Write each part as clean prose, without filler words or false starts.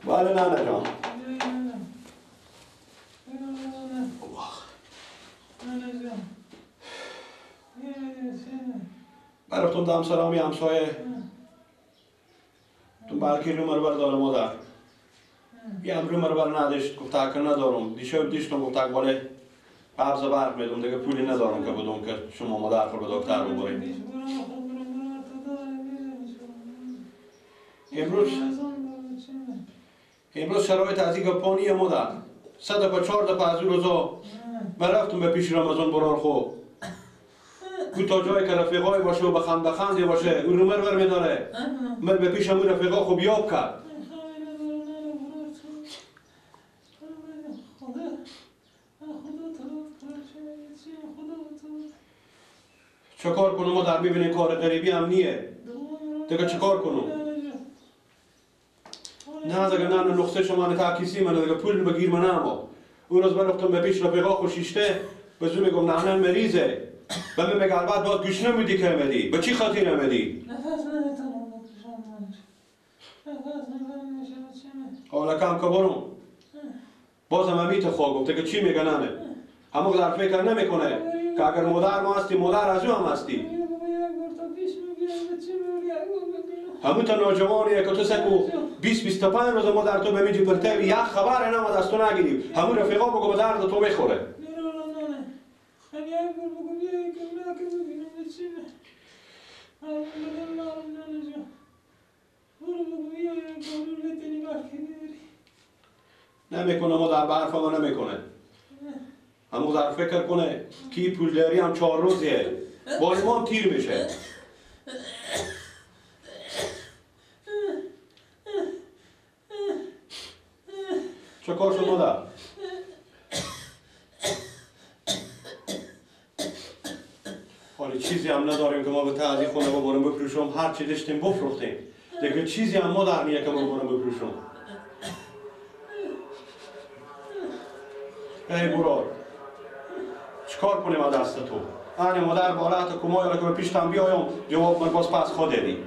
بله نه جان. برفتم دم سرامی همسایه تو بلکی رو مربر داره مادر یه هم رو مربر نداشت گفت اکر ندارم دیشب دیشتم گفت اک قبض برق میدم دیگه پولی ندارم که بدم که شما مادر خود به دکتر ببرید. امروز شرایط از این پانی مادر 3 دفعه 4 دفعه از اون روزا من رفتم به پیش رمضان برار خو او تا جایی که رفیقای باشه و بخند بخندی باشه اون رو مرور میداره من به پیش همون رفیقا خوب یاب کرد. چه کار کنم ما در میبینیم کار غریبی هم نیه دیگه چه کار کنم؟ نه دیگه نه نقطه شما نه تاکیسی من دیگه پول بگیر من اما اون روز برفتم به پیش رفیقا خوشیشته به زو میگم نه نه مریضه و من میگه البته باید گوش نمیدی که میدی به چی خاطر نمیدی؟ حالا کم که برم بازم همیت خواه گفته که چی میگه نه همون در فکر نمیکنه که اگر مادر ما هستی مادر از او هم هستی. همون تا نوجوانیه که تو سکو 20-25 روز ما در تو به میجی پرتوی یک خبر نماد از تو نگیریم همون رفیقا بگو به درد تو بخوره. نمیکنه ما در برف ما نمیکنه همون در فکر کنه کی پولداری هم 4 روزیه با ما هم تیر میشه. چه کار شد مادر؟ حالا چیزی هم نداریم که ما به تعزی خونه ببرم بفروشم هر چی داشتیم بفروختیم دیگه چیزی هم مادر نیه که ما ببرم بفروشم. ای برار چیکار کنیم از دست تو؟ آن مادر بالات کمای را که به پیشتم بیایم جواب من باز پس خود دادی.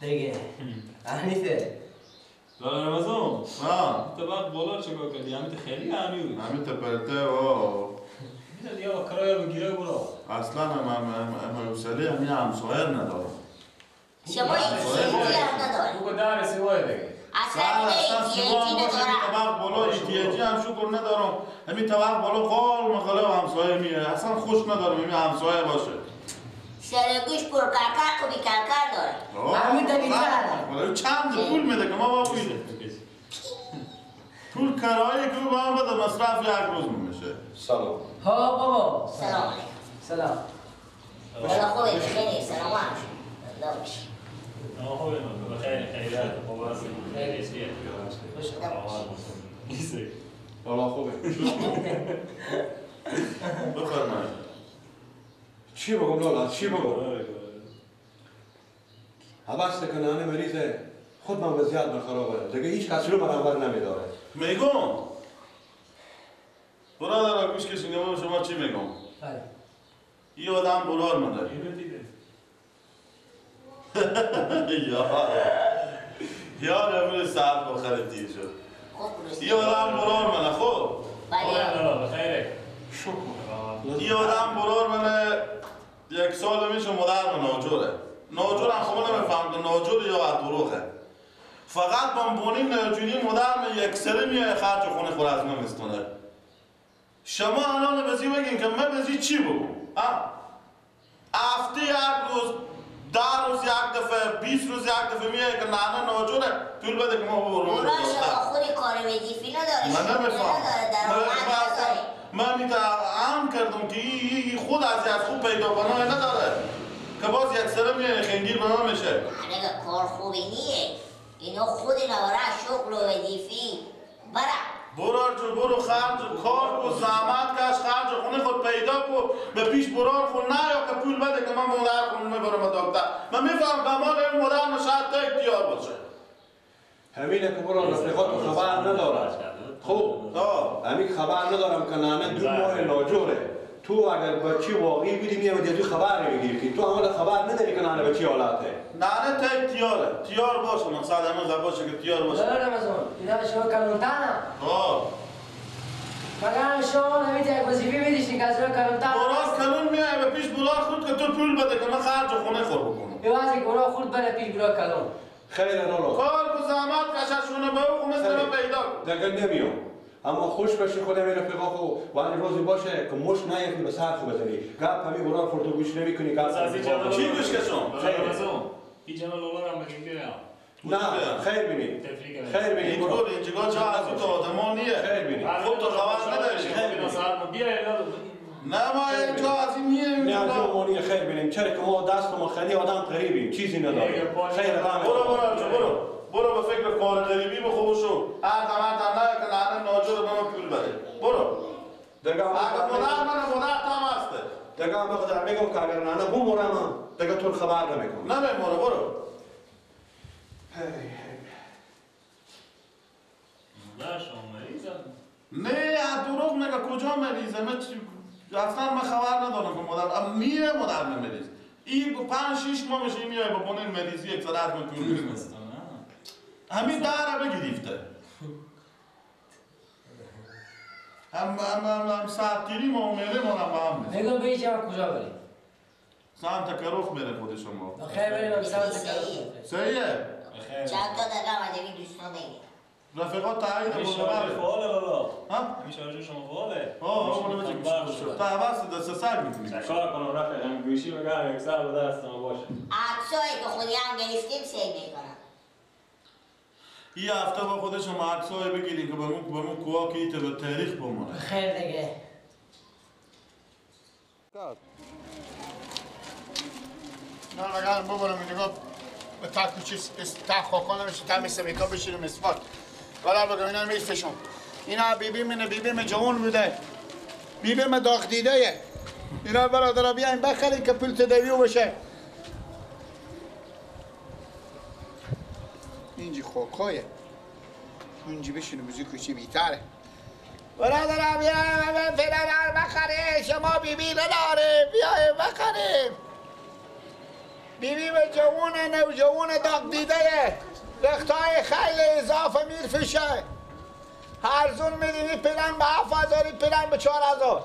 دیگه انیسه لالا رمضان تو بعد بالا چیکار کردی؟ همین خیلی هنوز همین پرته و میدونی دیگه کرایه بگیره برو اصلا هم حوصله همین همسایه ندارم. شما ایتیاجی هم نداری. تو در سوای دیگه اصلا اصلا ایتیاجی ندارم. طبق بالا ایتیاجی هم شکر ندارم. همین طبق بالا قال مقاله و همسایه میه اصلا خوش ندارم همین همسایه باشه. سرگوش پر کرکر و بی کرکر داره. همین دلیل چند پول میده که ما با پول کرایه که با هم بده مصرف یک روز میشه. سلام. ها بابا. سلام علیکم. سلام. والله خوبه خیلی سلام علیکم. خوبه خیلی خیلی خوب هستی. خیلی چیه؟ والله خوبه. بفرمایید. چی بگم لالا چی بگم؟ حواست که نانه مریضه خود من وضعیت من خرابه دیگه هیچ کسی رو برابر نمیداره. میگم برادر گوش کشین شما چی میگم؟ بله. یه آدم بلار من داری. یار امروز ساعت بخیر دیر شد. یه آدم بلار منه خب. بله. بخیره. شکر. یه آدم بلار منه یک سال میشه مادر من ناجوره. ناجور هم خب نمیفهم که ناجور یا دروغه. فقط بمبونی ناجوری مادر من یک سری میای خرج خونه خور از من میستونه. شما الان بزی بگین که من بزی چی بگم؟ هفته یک روز 10 روز یک دفعه 20 روز یک دفعه میای که نه ناجوره طول بده که ما ببرم. اونا شما خودی کار وظیفی نداره. من نمیفهم. من میتا عام کردم که ای خود از خوب پیدا کنه نداره که باز یک سره میای خنگیر به من میشه. دیگه کار خوبی نیه. اینا خود نواره شغل و وظیفی برا برار جو برو خرج کار کو زحمت کش خرج خونه خود پیدا کو به پیش برار خون نه یا که پول بده که من مادر خون میبرم دکتر. من میفهم کمال این مادر شاید تا اختیار باشه. همینه که برار رفیقات خبر ندارد. خب همین خبر ندارم که نانه 2 ماه ناجوره. تو اگر بچی واقعی بودی میامدی تو خبر میگیری. تو عمل خبر نداری که نانه بچی حالته. نانه تا تیاره. تیار باشه مقصد همون باشه که تیار باشه. نه رمضان اینا شما کلونتانا. آه. مگر شما نمی‌تونی یک وظیفه میدیشین که از راه کلونتانا. برار کلون میای به پیش برار خود که تو پول بده که من خرج خونه خور بکنم. یه واسه برار خود بره پیش برار کلون. خیر لالا. کار کو زحمت کششونه به او مثل من پیدا کن. دیگه نمیام. اما خوش باشی خودم این رفیقا خو و این روزی باشه که مش نیفتی به سر خو بزنی. گپ همی برار خور تو گوش نمی‌کنی. گپ چی گوش کشم؟ خیر رمضان. این جناب لالا هم بگیم نه خیر بینی. خیر بینی. اینطور اینجا چه از تو آدما نیه. خیر بینی. خود تو خبر نداری. خیر بینی. نه ما اینجا از این نیه. نه جو ما نیه. خیر بینیم. چرا که ما دست ما خیلی آدم غریبیم. چیزی نداریم. خیر رحمت. برو برو برو. برو به فکر کار غریبی بخوب شو. هر دم نه که نه ناجور به من پول بده. برو. دیگه اگه مادر من مادر تام هسته. دیگه من بخاطر میگم که اگر نه بمورم دیگه تو خبر نمیکنم. نه میموره برو. مادر شما مریضه؟ نه دروغ میگه. کجا مریضه؟ من اصلا من خبر ندارم که مادر میره مادر من مریض. این 5-6 ماه میشه میای با بونین مریضی یک سر از من پول میده. همین در بگیریفته. هم هم هم ساعتگیری ما میره ما هم هم میگم به اینجا کجا بریم؟ سمت کروخ میره خود شما. خیر بریم سمت کروخ. صحیحه. چند تا دقیقه از دوستان بگیر. رفیقات تایید بود. فعاله لالا. ها؟ همیشه شارژ شما فعاله. آه اونو بچه گوش تا عوض دست سر می‌کنی. چیکار کنم رفیق هم گوشی بگم یک سر به دست ما باشه. عکسایی که خودی هم گرفتیم سیو می‌کنم. یه هفته با خود شما عکسای بگیریم که به مو کوه که به تاریخ بمونه. خیر دیگه. نه نگرم ببرم نگاه به تاکوچی تخاکانم میشه تا مثل بشینم اسفات. ولی بگم اینا میفشم. اینا بیبی من بیبی من جوان بوده. بیبی من داغ دیده. اینا برادر بیاین بخرین که پول تداوی بشه. اینجی خوکایه. اینجی بشینه بزرگ کوچی بیتره. برادر بیاین فعلا بخرین شما بیبی نداره بیاین بخرین. بیبی به جوان نوجوان داغ دیده. رختای خیلی اضافه میرفشه. هرزون میدیم پلن به 7000 پلن به 4000.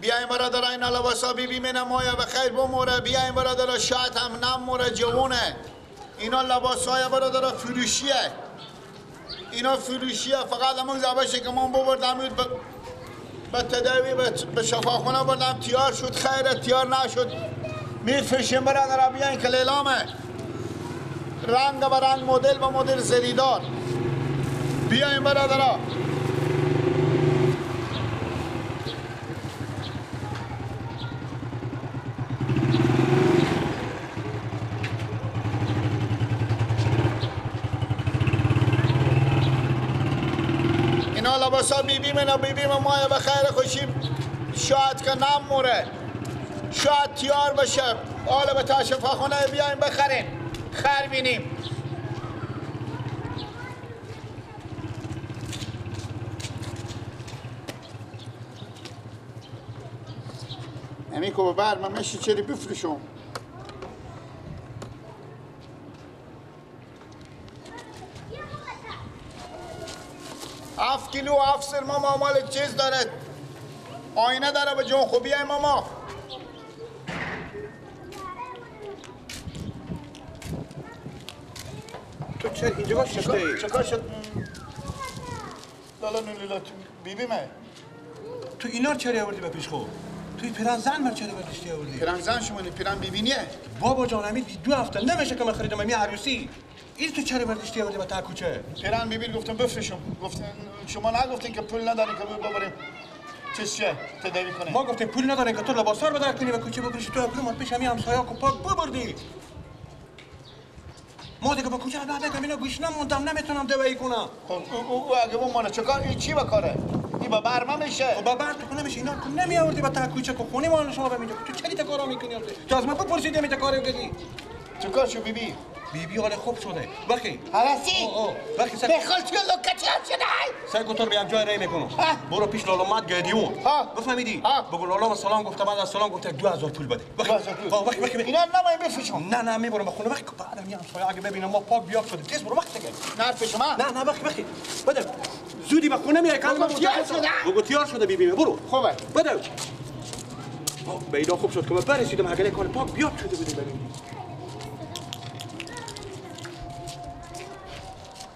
بیاین برادر این لباسا بیبی من مایا به خیر بموره. بیاین برادر شاید هم نموره جوونه. اینا لباسای برادر فروشیه. اینا فروشیه فقط همون زباشه که من ببردم به تداوی به شفاخونه بردم تیار شد خیره تیار نشد میفرشیم برادر بیاین که لیلامه رنگ به رنگ مدل به مدل زریدار. بیاین برادرها. اینا لباسا بیبی من بیبی من مایه به خیر خوشیم شاید که نموره شاید تیار بشه. حالا به تشفاخونه بیاین بخرین خر بینیم. امی که ببر من میشه چری بفروشم. 7 کیلو 7 سر ماما مال چیز داره آینه داره به جون خوبی ای ماما. تو چرا اینجا ششته؟ چکار شد؟ لالا نولیلا بیبی من تو اینا چرا آوردی به پیش خود؟ توی پیران زن من چرا برداشتی آوردی؟ پیران زن شما نی پیران بیبی نیه؟ بابا جان امید 2 هفته نمیشه که من خریدم می عروسی. این تو چرا برداشتی آوردی به تا کوچه؟ پیران بیبی گفتم بفروشم. گفتن شما نگفتین که پول نداری که ببریم. چه تداوی کنه؟ ما گفتیم پول نداریم که تو لباسا رو بدر کنی و کوچه بفروشی، تو ابرو پیش همین همسایه‌ها که پاک ببردی. ما دیگه با کوچه بعد اینا گوش نموندم، نمیتونم دوایی کنم. خب او اگه بمونه چیکار؟ این چی بکاره؟ این با برما میشه. خب با بر تو نمیشه، اینا تو نمی آوردی با تا کوچه که خونه ما شما ببینید. تو چری تا کارا میکنی؟ تو از ما بپرسیدی می تا کارو کردی. چیکار شو بیبی؟ بیبی حال خوب شده. وقتی هرسی وقتی بخال توی لوکچی هم شده. سعی کن تو رو بیام جای رای میکنم. برو پیش لالومت گدیون. بفهمیدی؟ بگو لالا سلام گفته، بعد از سلام گفته 2000 پول بده. وقتی اینا نمای بفروشم. نه نه میبرم به خونه. وقتی بعدم میام سایه اگه ببینم ما پاک بیاب شده. تیز برو وقت دیگه. نه پیش ما. نه نه وقتی بده. زودی به خونه میای. بگو تیار شده بیبی. برو. خوبه. بده. بیدا خوب شد که من برسیدم. اگه کار پاک بیاب شده بودی ببینی.